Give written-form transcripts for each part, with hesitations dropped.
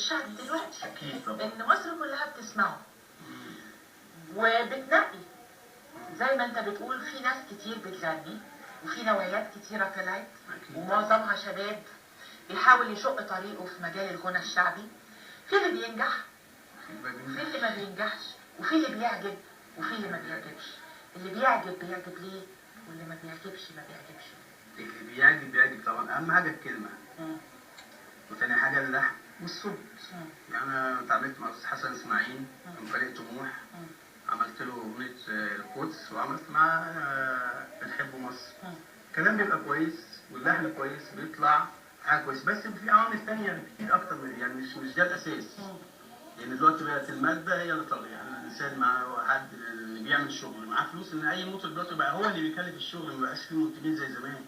الشعبي دلوقتي. اكيد طبعا. ان مصر كلها بتسمعه وبتنقي زي ما انت بتقول، في ناس كتير بتغني وفي نوعيات كتيرة طلعت ومعظمها شباب بيحاول يشق طريقه في مجال الغنى الشعبي. في اللي بينجح وفي اللي ما بينجحش، وفي اللي بيعجب وفي اللي ما بيعجبش. اللي بيعجب بيعجب ليه، واللي ما بيعجبش ما بيعجبش. اللي بيعجب بيعجب طبعا، اهم حاجة الكلمة، وتاني حاجة اللحن والصوت. يعني انا اتعاملت مع الاستاذ حسن اسماعيل من فريق طموح، عملت له اغنية القدس، وعملت معاه بنحب مصر. الكلام بيبقى كويس واللحن كويس، بيطلع حاجة كويس، بس في عوامل ثانية كتير اكتر من يعني مش ده الاساس. لان دلوقتي بقت المادة هي اللي طالعه، يعني الانسان مع حد اللي بيعمل شغل معاه فلوس، ان اي مطرب دلوقتي بقى هو اللي بيكلف الشغل، ما بقاش فيه منتجين زي زمان.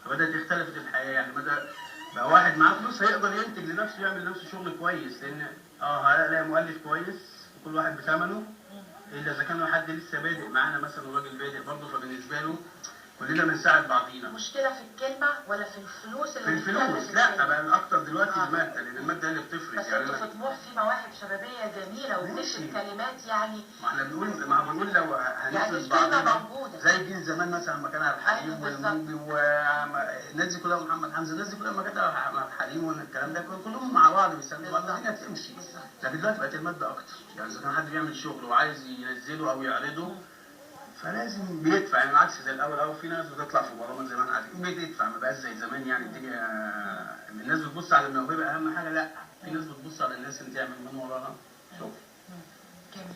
فبدات اختلفت الحياة، يعني بدا بقى واحد معاه فلوس هيقدر ينتج لنفسه، يعمل لنفسه شغل كويس، لان هلاقي مؤلف كويس وكل واحد بثمنه، الا اذا كان حد لسه بادئ معانا مثلا، وراجل بادئ برضه، فبالنسبه له كلنا بنساعد بعضينا. المشكلة في الكلمة ولا في الفلوس؟ اللي في الفلوس لا، بقى الاكتر دلوقتي المادة، لان المادة هي اللي بتفرق. بس يعني انتوا في طموح في مواهب شبابية جميلة وبتكتب كلمات، يعني ما احنا بنقول، ما بنقول لو هنفرض بعضينا زي جيل زمان مثلا لما كان عبد الحليم والموجي والناس دي كلها، محمد حمزة، الناس دي كلها لما كانت عبد الحليم والكلام ده كلهم مع بعض بيساندوا بعض، الدنيا تمشي. لكن دلوقتي بقت المادة اكتر، يعني اذا كان حد بيعمل شغل وعايز ينزله او يعرضه فلازم بيدفع، يعني العكس زي الاول. او في ناس بتطلع في برامج زي ما احنا عارفين بتدفع، ما بقاش زي زمان. يعني الدنيا الناس بتبص على الموهبة اهم حاجة، لا في ناس بتبص على الناس اللي تعمل من وراها شغل. جميل.